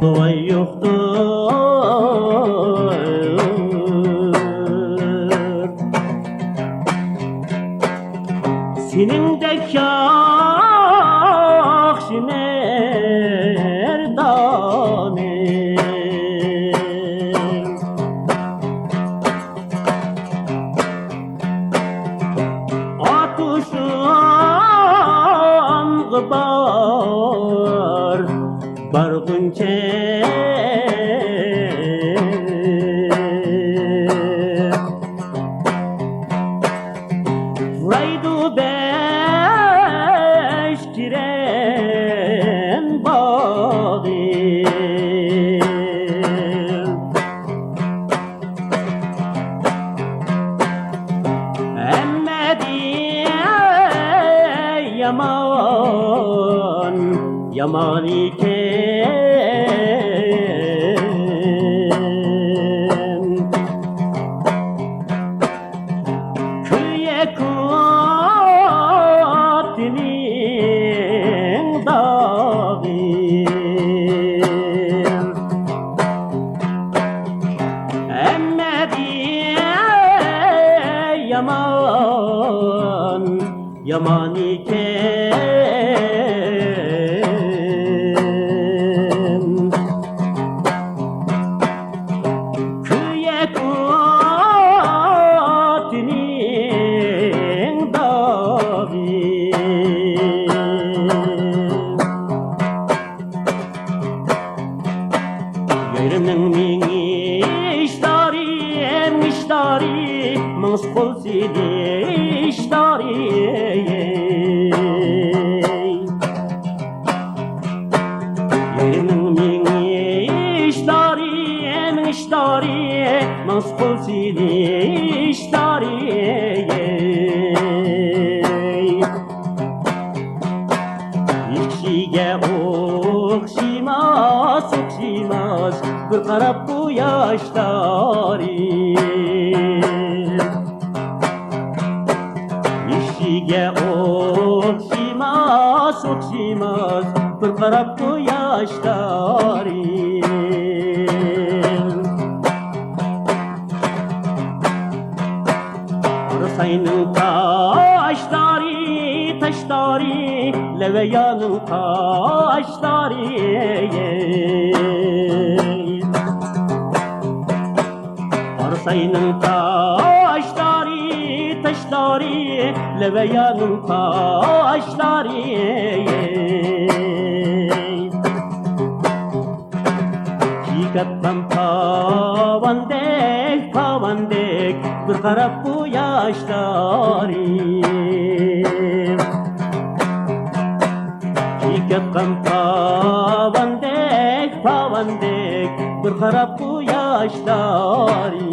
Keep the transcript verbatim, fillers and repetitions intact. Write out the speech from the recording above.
ناۋاي يوقتۇر. سېنىڭدەك ياخشى مەردانىم. ئاتۇشۇمغا بار بارغۇنچە، پۇرايدۇ بەش كىرەن باغرىم. ھەممە دېيە يامان، يامان ئىكەن. كۆيەك ئوتىنىڭ داغى، ھەممە دېيە يامان، يامان ئىكەن. كۆيەك ئوتىنىڭ داغى. يېرىمنىڭ مېڭىشلارى، مېڭىشلارى، مېڭىش قول سېلىشلارى. يېرىمنىڭ مېڭىشلارى، مېڭىشلارى، مېڭىش قول سېلىشلارى. ھېچ كىشىگە ئوخشىماس، ئوخشىماس بىر قاراپ قۇياشلارى. ھېچ كىشىگە ئوخشىماس، ئوخشىماس بىر قاراپ قۇياشلارى. قاراساينىڭ تاشلارى، تاشلارى، لەۋەيانىڭ تاشلارى. قاراساينىڭ تاشلارى، تاشلارى، لەۋەيانىڭ تاشلارى. كىيىپ كەتكەن پاۋاندەك، پاۋاندەك بىر قاراپ قۇياشلارى. كىيىپ كەتكەن پاۋاندەك، پاۋاندەك بىر قاراپ قۇياشلارى.